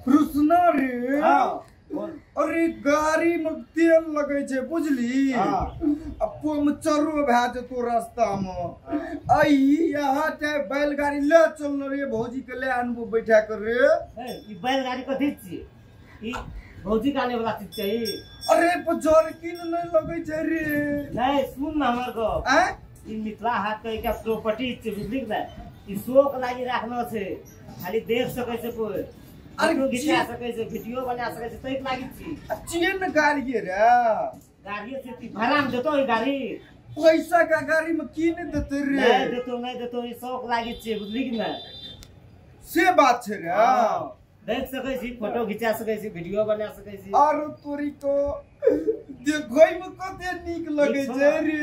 रुसना रे। हां अरे गाड़ी में तेल लगे छे बुझली, आ पंचरो भए जेतो रास्ता में। आई यहाँ चाहे बैलगाड़ी ले चल रे भौजी के ले आनबो बैठा कर रे। ई बैलगाड़ी कथी छी? ई भौजी के आने वाला चीज छै। अरे जरकिन नहीं लगे छे रे। नहीं सुन ना हमर गप, ई मिथिला हाट के एकटा प्रॉपर्टी छै बुझली ने, ई शौक लागी राखलो छै, खाली देख सकै छै कोई। अरे घिचा सकै छै, वीडियो बना सकै छै, तैक लागी छी। चेन गाड़ी रे, गाड़ी छै ती भाड़ा में देतो ई गाड़ी? पैसा का गाड़ी में की नहीं देते रे? नहीं देतो, नहीं देतो, ई शौक लागी छै बुझली कि ने, से बात छै रे। देख सकै छी, फोटो घिचा सकै छी, वीडियो बना सकै छी। और तोरी तो देखै में कते नीक लगे छै रे।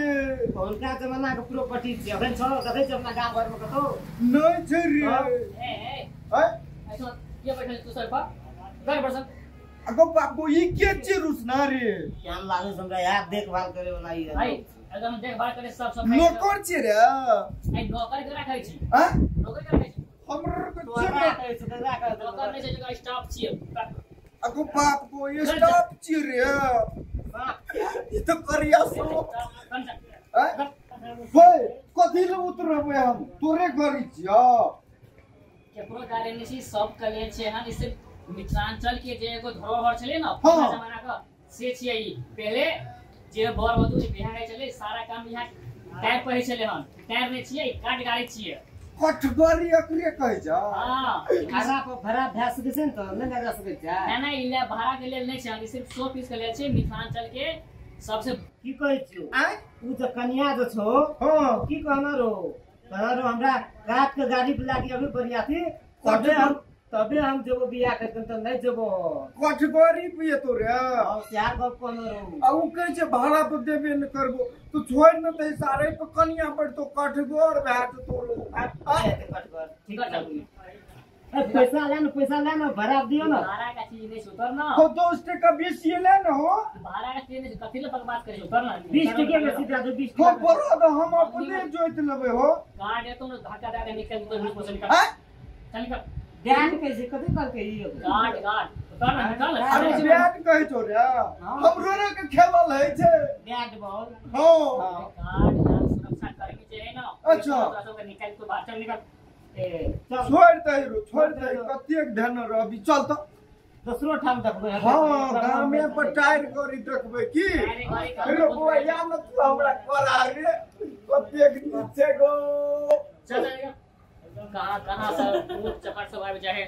हुनका जमाना के प्रॉपर्टी छै, अखन छौ देखै छै अपना गाम घर में कतौ नहीं छै रे। ए ए हैं ऐसो ये बैठल तू सर पर घर पर सब अगो बाबू ई के छै रुसना रे? केहन लागै छै हमरा यार देखभाल करे वाला ई भाई, एकदम देखभाल करे सब सब नौकर छै रे। आई नौकर के राखै छी? हां नौकर के राखै छी। हमर के राखै छै, राखै छै। नौकर नै छै, जगह स्टाफ छियै। अगो बाप को ये स्टाफ छी रे। ई तो करिया सो हैं भाई कथी ले उतरबै हम? तोरे गाड़ी छियो। केकरो गाड़ी नहीं छी, सब के लेल छै हन। इसे मिथिलांचल के जे एगो धरोहर छलै ना पुराना जमाना के, से छियै ई। पहले जे बर वधू जे बियाह होइ छलै, सारा काम यहाँ टायर पर होइ छलै हन। टायर नहि छियै, काठ गाड़ी छियै। कठगरी एकरे कहै छै। हां भाड़ा पर भाड़ा भए सकै छै ने तऽ नहि लगा सकै छै। नहीं नहीं, ई ले भाड़ा के लेल नहि छै, ई सिर्फ 100 पीस के लेल छै। मिथिलांचल के सबसे की कहै छियौ? आँय उ जे कनिया जे छौ, हां की कहना रो? कहना रो हमरा रात के गाड़ी पर लागी अभी बरियाती, तबे हम जेबो बियाह करके, तऽ नहीं जेबो। कठगरी पिए तो रे। हां यार गप कहना रो। आ उ कहै छै भाड़ा पर देबे न करबो, तू छोड़ न दे सारे पर कनिया पर तो कठगर भए जेतो रो। कठगर ठीक है, पैसा ले न, पैसा ले न, भाड़ा दियो न। भाड़ा का चीज नहीं उतर न। तो 10 टका बेसी ले न हो। भाड़ा का चीज नहीं, कथी ले बकवास करै उतर न। 20 टके बेसी दे दो, 20 हो बड़ा दो, हम अपने जोइत लेबै हो। गाड़ तो न धक्का दे के निकल तो नहीं पसंद कर। चल निकल। ध्यान कैसे कथी कहलकै ई? गाड़ गाड़ उतर न, निकल। अरे बैट कहै छौ रे, हमरो रे के खेलल है छै बैट बॉल। हां गाड़ यार सुरक्षा कर्मी जे है ना। अच्छा सब के निकल तो बाहर चल निकल। ए चल छोड़ दे रो, छोड़ दे, कतेक ध्यान रहबी। चल त दोसरो ठाम देखबै। हां गामे पर टायर करी देखबै की रे बौआ, या न तू हमरा करा रे, कतेक नीचे गो। चल चल, कहां कहां से ऊंच चपट सब आबि जाए।